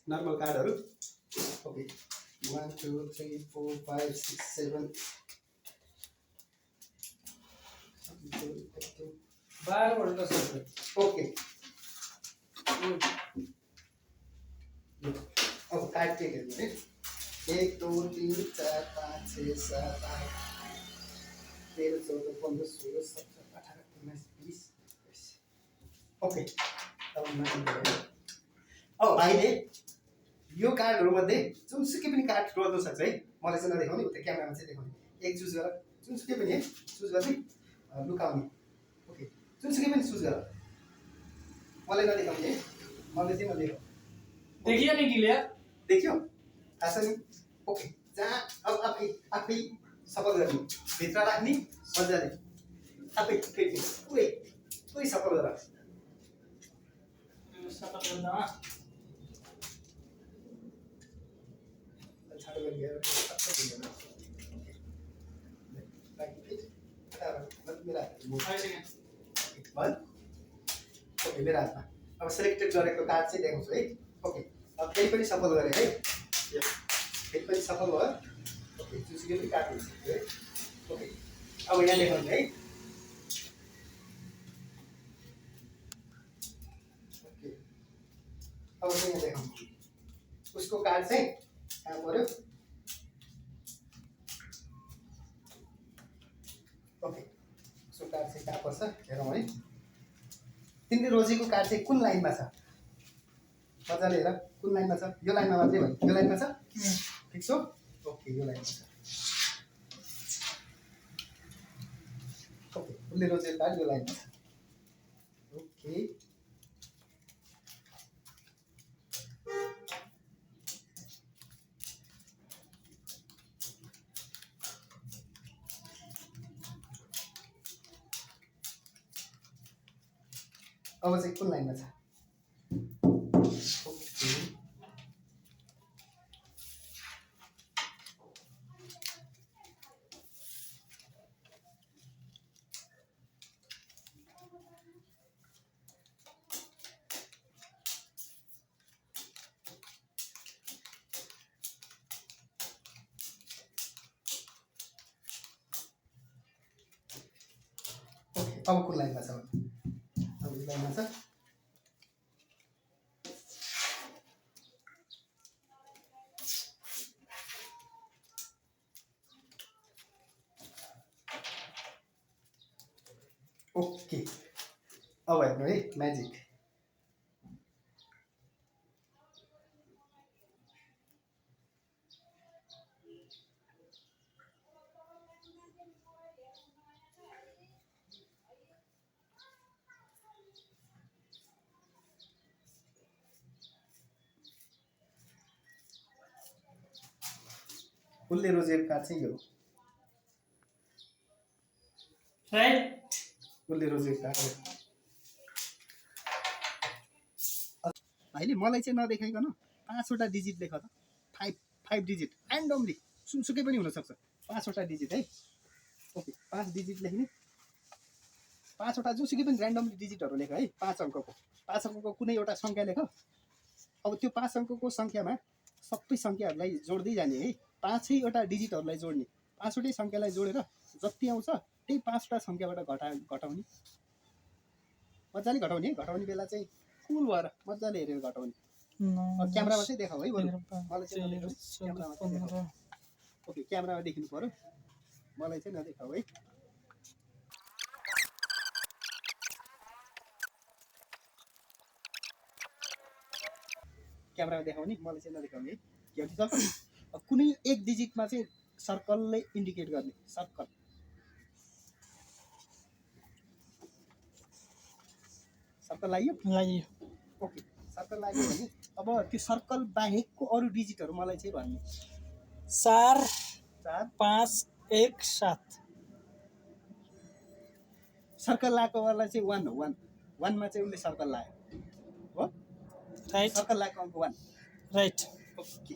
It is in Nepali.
नर्मल कार्डहरू ओके 1 2 3 4 5 6 7 12 वटा छ ओके अब कार्ड के हेर्नु है 1 2 3 4 5 6 7 8 13 14 15 16 17 18 19 20 ओके अब भाइले यो कार्डहरूमध्ये जुनसुकै पनि कार्ड रोज्नु सक्छ है मलाई चाहिँ नदेखाउने उता क्यामेरामा चाहिँ देखाउने एक चुज गर जुनसुकै पनि है चुज गर्ने लुकाउने ओके जुनसुकै पनि चुज गर मलाई नदेखाउने है मलाई चाहिँ नदेखाऊ देखियो नि क्लियर देखियो थाहा छ नि ओके जहाँ अब आफै सफल गर्ने भित्र राख्ने मजाले आफै फेरि पुरै सफल गर सफल गर्दा छाडो गरेर ओके मेरो हातमा अब सेलेक्टेड गरेको कार्ड चाहिँ देखाउँछु है ओके अब फेरि पनि सफल गरेँ है फेरि पनि सफल भयो ओके जुनसुकै पनि कार्ड हुन्छ है ओके अब यहाँ देखाउँछु है ओके अब चाहिँ यहाँ देखाउँछु उसको कार्ड चाहिँ कहाँ पर्यो ओके उसको कार्ड चाहिँ कहाँ पर्छ हेरौँ है तिमीले रोजेको कार्ड चाहिँ कुन लाइनमा छ मजाले हेर कुन लाइनमा छ यो लाइनमा मात्रै भयो यो लाइनमा छ ठिक छ ओके यो लाइनमा छ ओके उसले रोजेको कार्ड यो लाइनमा छ ओके अब चाहिँ कुन लाइनमा छ ओके अब कुन लाइनमा छ अब यो लाइनमा छ ओके अब हेर्नु है म्याजिक उसले रोजेको कार्ड चाहिँ यो राइट उसले रोजेको कार्ड भाइले मलाई चाहिँ नदेखाइकन 5वटा डिजिट लेख त 5 डिजिट ऱ्यान्डमली सुनसुकै पनि हुनसक्छ 5वटा डिजिट है ओके 5 डिजिट लेख्ने 5वटा जोसुकै पनि ऱ्यान्डमली डिजिटहरू लेख है 5 अङ्कको कुनै एउटा सङ्ख्या लेख अब त्यो 5 अङ्कको सङ्ख्यामा सबै सङ्ख्याहरूलाई जोड्दै जाने है 5वटा डिजिटहरूलाई जोड्ने 5वटै सङ्ख्यालाई जोडेर जति आउँछ त्यही 5वटा सङ्ख्याबाट घटाउने मजाले घटाउने बेला चाहिँ कुल भएर मजाले हेरेर घटाउने क्यामेरामा चाहिँ देखाऊ है बरु मलाई चाहिँ नदेखाऊ ओके क्यामेरामा देखिनु पर्यो मलाई चाहिँ नदेखाऊ है क्यामेरामा देखाउने मलाई चाहिँ नदेखाउने है के भन्छ अब कुनै एक डिजिटमा चाहिँ सर्कलले इन्डिकेट गर्ने सर्कल लाग्यो ओके सर्कल लाग्यो भने अब त्यो सर्कल बाहेकको अरू डिजिटहरू मलाई चाहिँ भन्ने 4 5 1 7 सर्कल लागेकोवाला चाहिँ 1 हो 1 मा चाहिँ उसले सर्कल लाग्यो हो राइट सर्कल लागेको अङ्क 1 राइट ओके